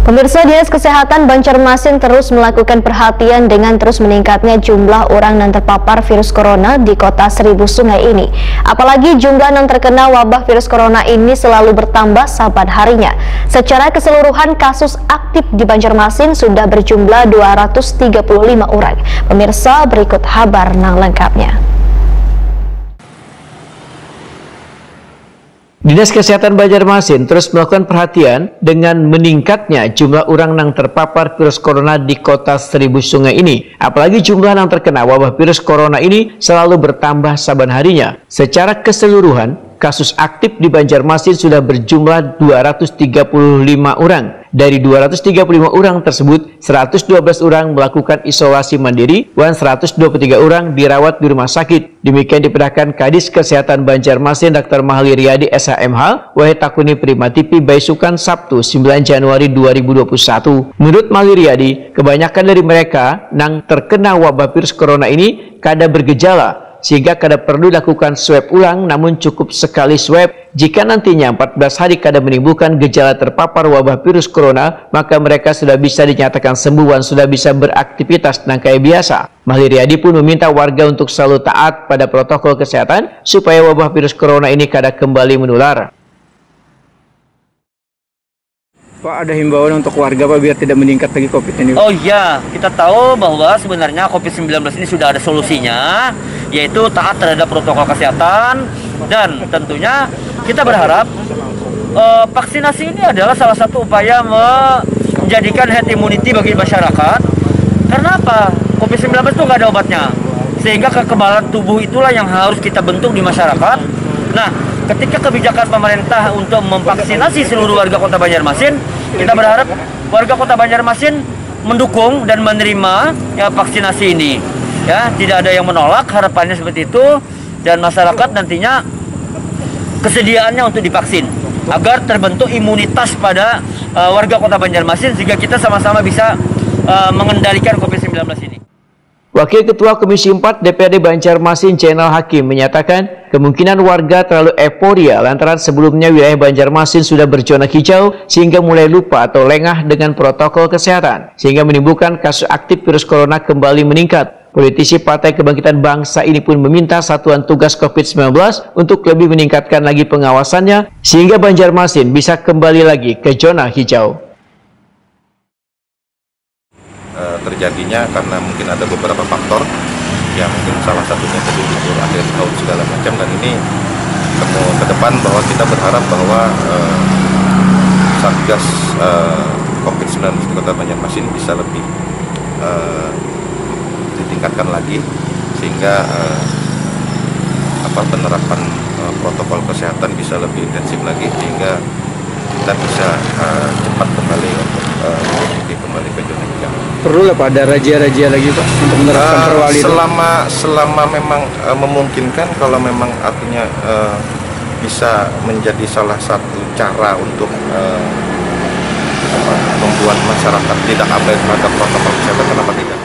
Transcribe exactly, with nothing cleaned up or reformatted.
Pemirsa, Dinas Kesehatan Banjarmasin terus melakukan perhatian dengan terus meningkatnya jumlah orang yang terpapar virus corona di Kota Seribu Sungai ini. Apalagi jumlah yang terkena wabah virus corona ini selalu bertambah saban harinya. Secara keseluruhan, kasus aktif di Banjarmasin sudah berjumlah dua ratus tiga puluh lima orang. Pemirsa, berikut habar nang lengkapnya. Dinas Kesehatan Banjarmasin terus melakukan perhatian dengan meningkatnya jumlah orang yang terpapar virus corona di Kota Seribu Sungai ini. Apalagi jumlah yang terkena wabah virus corona ini selalu bertambah saban harinya. Secara keseluruhan, kasus aktif di Banjarmasin sudah berjumlah dua ratus tiga puluh lima orang. Dari dua ratus tiga puluh lima orang tersebut, seratus dua belas orang melakukan isolasi mandiri, dan seratus dua puluh tiga orang dirawat di rumah sakit. Demikian dipedahkan Kadis Kesehatan Banjarmasin, Doktor Mahli Riyadi, S H M H, wahai takuni Prima T V, baisukan Sabtu, sembilan Januari dua ribu dua puluh satu. Menurut Mahli Riyadi, kebanyakan dari mereka nang terkena wabah virus corona ini kada bergejala, sehingga kada perlu dilakukan swab ulang, namun cukup sekali swab. Jika nantinya empat belas hari kada menimbulkan gejala terpapar wabah virus corona, maka mereka sudah bisa dinyatakan sembuh dan sudah bisa beraktivitas nang kaya biasa. Mahli Riyadi pun meminta warga untuk selalu taat pada protokol kesehatan supaya wabah virus corona ini kada kembali menular. Pak, ada himbauan untuk warga, Pak, biar tidak meningkat lagi covid ini, Pak? Oh iya, kita tahu bahwa sebenarnya covid sembilan belas ini sudah ada solusinya, yaitu taat terhadap protokol kesehatan dan tentunya kita berharap eh, vaksinasi ini adalah salah satu upaya menjadikan herd immunity bagi masyarakat. Karena apa? covid sembilan belas itu nggak ada obatnya. Sehingga kekebalan tubuh itulah yang harus kita bentuk di masyarakat. Nah, ketika kebijakan pemerintah untuk memvaksinasi seluruh warga Kota Banjarmasin, kita berharap warga Kota Banjarmasin mendukung dan menerima ya vaksinasi ini. Ya, tidak ada yang menolak, harapannya seperti itu, dan masyarakat nantinya kesediaannya untuk divaksin agar terbentuk imunitas pada eh, warga Kota Banjarmasin sehingga kita sama-sama bisa eh, mengendalikan covid sembilan belas ini. Wakil Ketua Komisi empat D P R D Banjarmasin, Jainal Hakim, menyatakan kemungkinan warga terlalu euforia lantaran sebelumnya wilayah Banjarmasin sudah berzona hijau sehingga mulai lupa atau lengah dengan protokol kesehatan, sehingga menimbulkan kasus aktif virus corona kembali meningkat. Politisi Partai Kebangkitan Bangsa ini pun meminta Satuan Tugas covid sembilan belas untuk lebih meningkatkan lagi pengawasannya sehingga Banjarmasin bisa kembali lagi ke zona hijau. Eh, terjadinya karena mungkin ada beberapa faktor, ya mungkin salah satunya tadi libur akhir tahun segala macam, dan ini temu ke depan bahwa kita berharap bahwa eh, Satgas eh, covid sembilan belas di Kota Banjarmasin bisa lebih eh, ditingkatkan lagi sehingga eh, apa penerapan eh, protokol kesehatan bisa lebih intensif lagi sehingga kita bisa eh, cepat kembali untuk eh, kembali ke zona hijau. Perlu lah Pak, ada razia-razia lagi Pak untuk menerapkan Eh, perwali itu. selama selama memang eh, memungkinkan, kalau memang artinya eh, bisa menjadi salah satu cara untuk eh, apa, membuat masyarakat tidak abai terhadap protokol kesehatan, kenapa tidak?